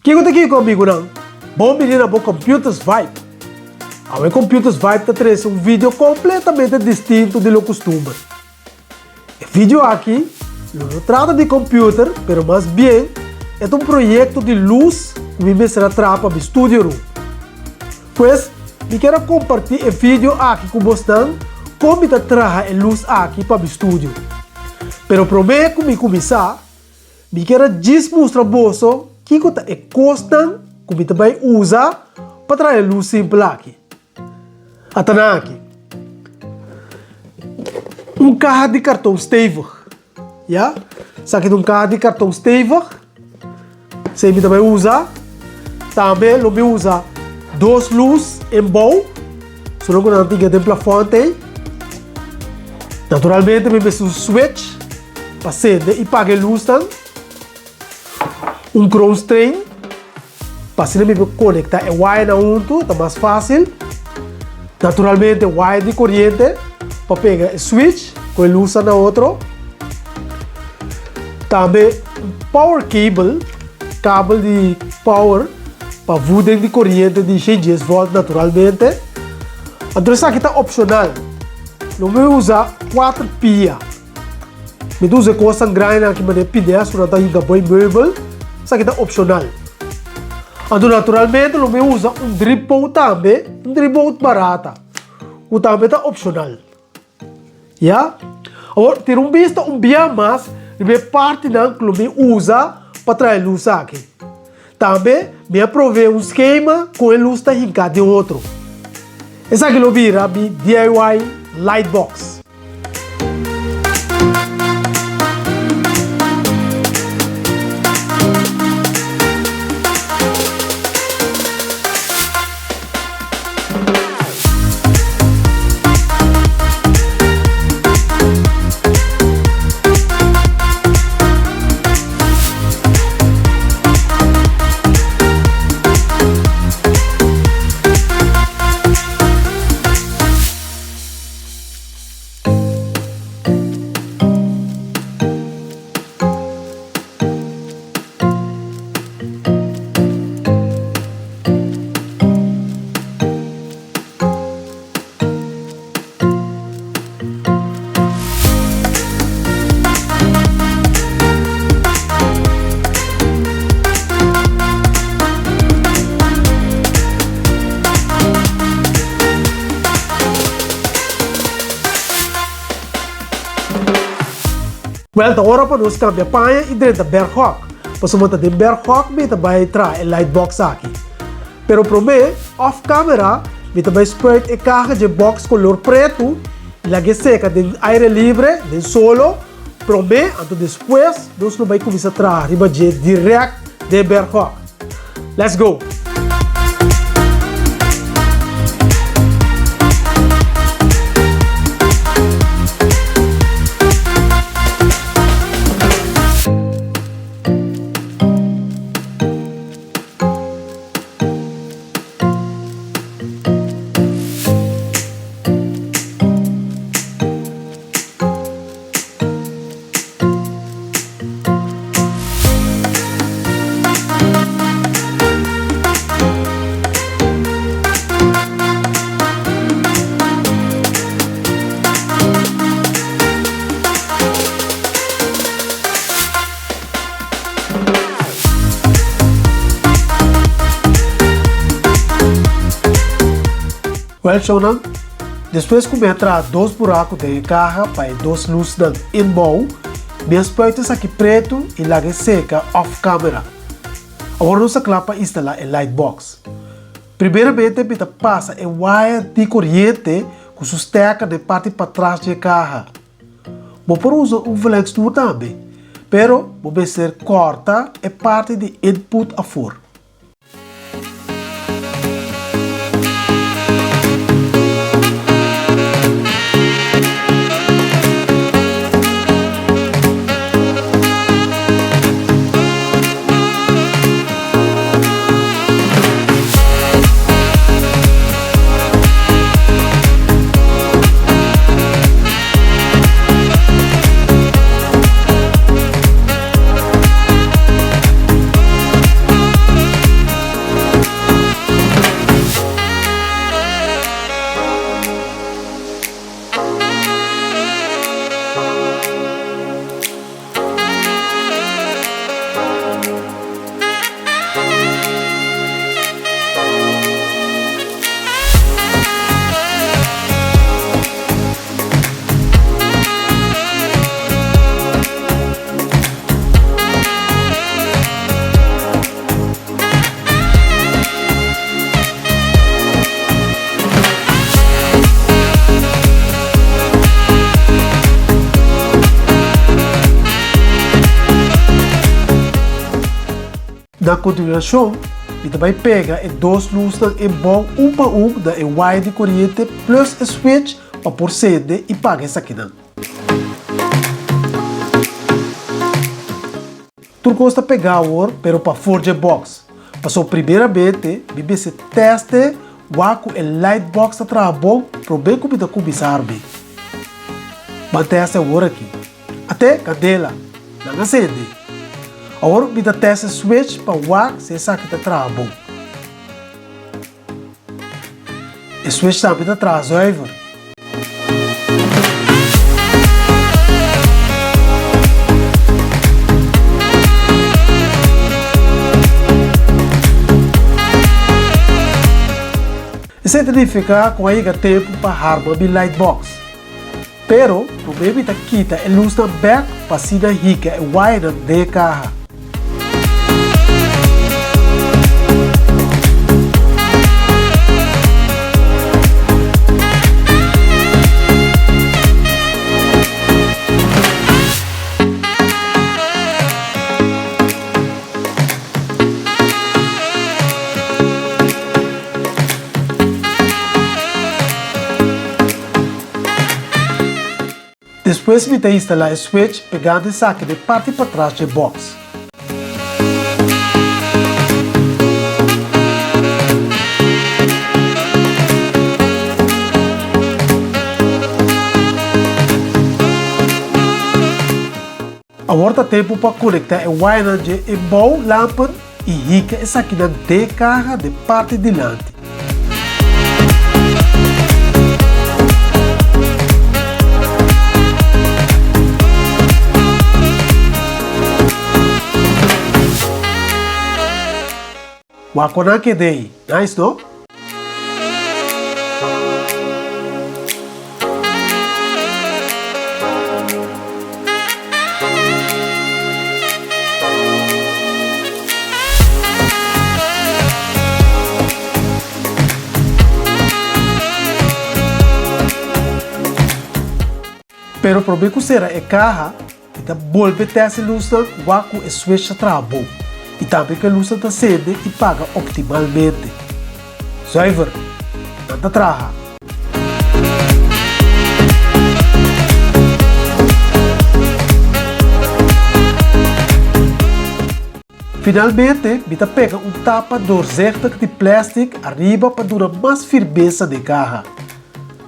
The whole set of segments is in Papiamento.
Kiko ta kiko amigunan? Bon bini na bo Computers Vibe! Awe Computers Vibe ta trese un video kompletamente distinto di lo kustumber. E video aki lo no trata di computer pero mas bien e ta un proyecto di luz cu mi mester a traha pa mi studio room. Pues mi kier a comparti e video aki cu bosnan con mi ta traha e luz aki pa mi studio. Pero prome cu mi cuminsa, mi kier a djis mustra boso kico ta e cosnan cu mi ta bay usa pa traha e luz simpel aki. Ata nan aki. Un kaha di karton stevig. Ya. Esaki ta un kaha di karton stevig. Esei mi ta bai usa. Tambe lo mi usa dos lus en bou. Solo ku nan tin den plafòn ei. Naturalmente mi mester un switch pa sende i paga e lusnan. Un kroonstring. Pa asina mi por conecta e wayanan hunto, ta mas facil. Naturalmente waya di coriente pa pega e switch cu e luznan na otro. Tambe un power cable, kabel di power pa voeding di coriente di 110 volt naturalmente. Anto esaki ta opcional. Lo mi usa 4 pia. Mi ta usa e kosnan grandinan aki manera pines ku nan ta hinka bo e meubel, esaki ta opshonal. Anto naturalmente lo mi usa un dripbout tambe, un dripbout barata, ku tambe ta opshonal. Ya. Awor tira un bista un bia mas riba e partinan ku lo mi usa pa traha e lus aki. Tambe mi a provee un skema kon e lus ta hinká den otro. Esaki lo bira mi DIY light box. Wèl ta ora pa nos kambia paña i drenta berghòk, pasobra ta den berghòk mi ta bai traha e lightbox aki. Pero promé, off camera, mi ta bai spuit e kaha dje box color pretu i lag'é seka den aire libre, den solo, promé, anto despues nos lo bai kuminsá traha riba dje dirèkt den berghòk. Let's go! Wèl shownan, despues ku mi a traha dos buraku den e kaha pa e dos lusnan inbou, mi a spuit esaki pretu i laga e seka off camera. Awor nos ta kla pa instalá e light box. Primeramente mi ta pasa e waya di koriente ku su stèker den parti patras dje kaha. Bo por usa un verlengstoer tambe, pero bo mester kòrta e parti di input afor. Na kontinuashon, mi ta bai pega e dos lusnan enbou un pa un na e waya di koriente plus e switch pa por sende i paga esakinan. Tur kos ta pegá awor pero pafor dje box. Pasobra primeramente mi mester teste wak ku e light box ta traha bon promé ku mi ta kuminsá arm'é. Ban teste awor aki. Até kandela, nan a sende. Awor mi ta teste switch pa wak si esaki ta traha bon. E switch tambe ta traha zuiver. Esei ta nifiká ku a yega tempu pa harma mi lightbox. Pero, promé mi ta kita e lusnan bèk pa asina hika e wayanan den e kaha. Despues mi ta instalá e switch pegando esaki den parti patras dje box. Awor ta tempu pa konektá e wayanan dje embou lampen i hika esakinan den e kaha den parti dilanti. Wak kon nan keda ei. Nice no? Pero prome ku sera e kaha, mi ta bolbe test e lusnan wak ku e switch ta traha bon i tambe ku e lusnan ta sende i paga optimalmente. Zuiver, nan ta traha. Finalmente, mi ta pega un tapa doorzichtig di plastic ariba pa duna mas firmesa den kaha.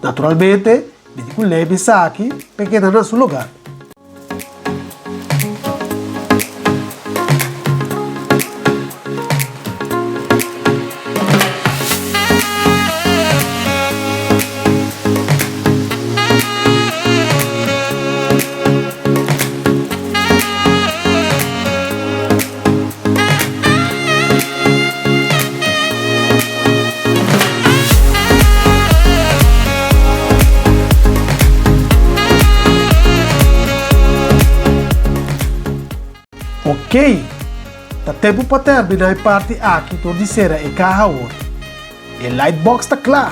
Naturalmente, mi tin ku lei mi esaki pa e keda na su lugar. Ok, ta tempu pa terminá e parti aki dor di sera e kaha awor. E lightbox ta kla!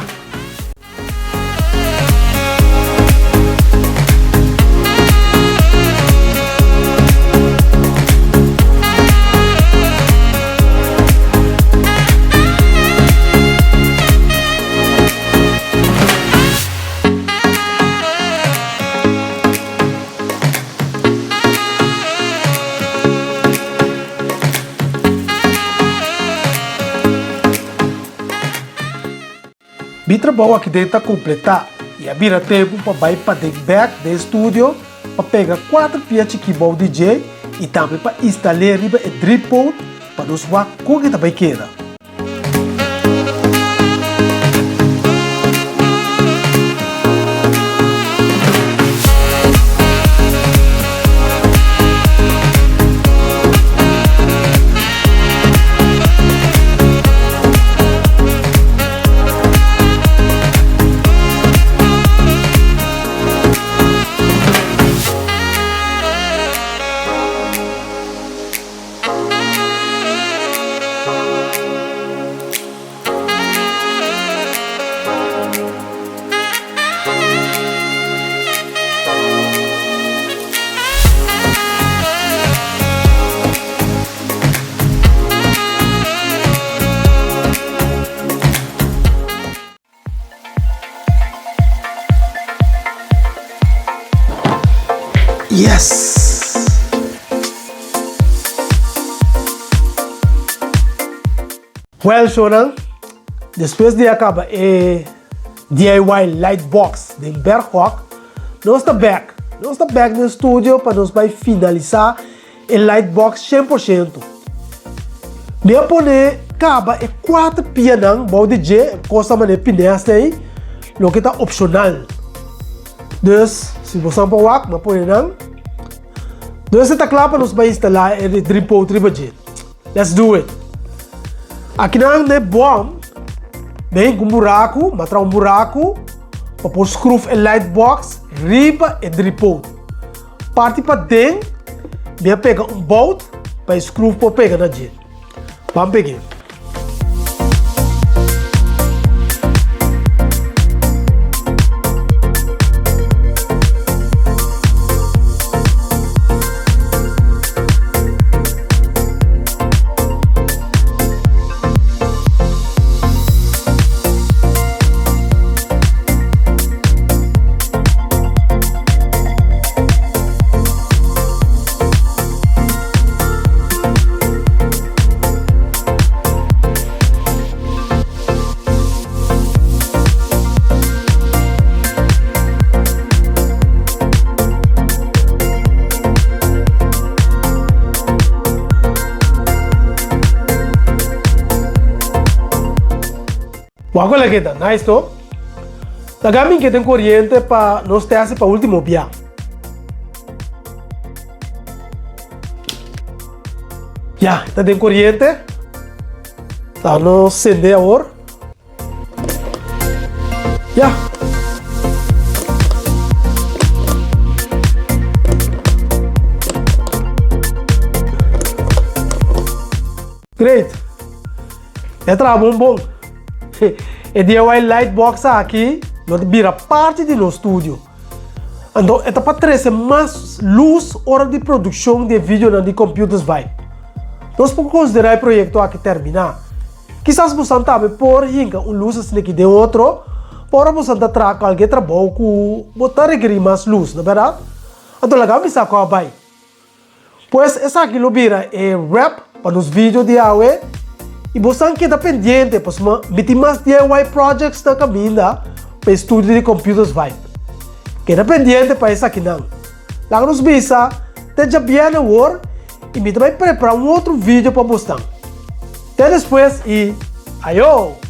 Mi trabou aki den ta kompletá i a bira tempu pa bai paden bèk den studio pa pega kuater pia chikí bou di dje i tambe pa instal'é riba e dripod pa nos wak kon e ta bai keda. Yes! Well shownan, despues di a kaba e DIY light box den Berghok, nos ta bek. Nos ta bek den studio pa nos bai finalisa e light box 100%. Mi a pone kaba e kuater pianan bou di dje, kos ta manera pines ei, loke ta opshonal. Dus, si bo san por wak, mi a pone nan. Dus e ta kla pa nos bai instalá e driepoot riba dje. Let's do it. Akinan den bom, den ku un buraku, mi a traha un buraku pa por skruf e light box riba e driepoot. Parti paden, mi a pega un bout pa e skruf por pega na dje. Ban peg'é. Wak wak keda nice to. Laga mi keda en koriente pa nos teste pa ultimo bia. Ya, ta den koriente. Ta no sende awor. Ya. Great. E traha bon bon. E DIY light box aki lo ta bira parti di nos studio. Anto e ta pa trese mas lus ora di produkshon di e videonan di Computers Vibe. Nos por konsiderá e proyekto aki terminá. Kisas bosan tambe por hinka un lus asin'aki den otro pa ora bosan ta traha kualke trabou ku bo ta rekerí mas lus, no bèrdat? Anto laga mi sa ku a bai. Pues esaki lo bira e wrap pa nos video di awe y bosan keda pendiente pasobra mi tin mas DIY projects na caminda pa e studio di Computers Vibe. Keda pendiente pa esakinan. Laga nos bisa te djabièrnè awor y mi ta bay prepara un otro video pa bosnan. Te despues y ayo!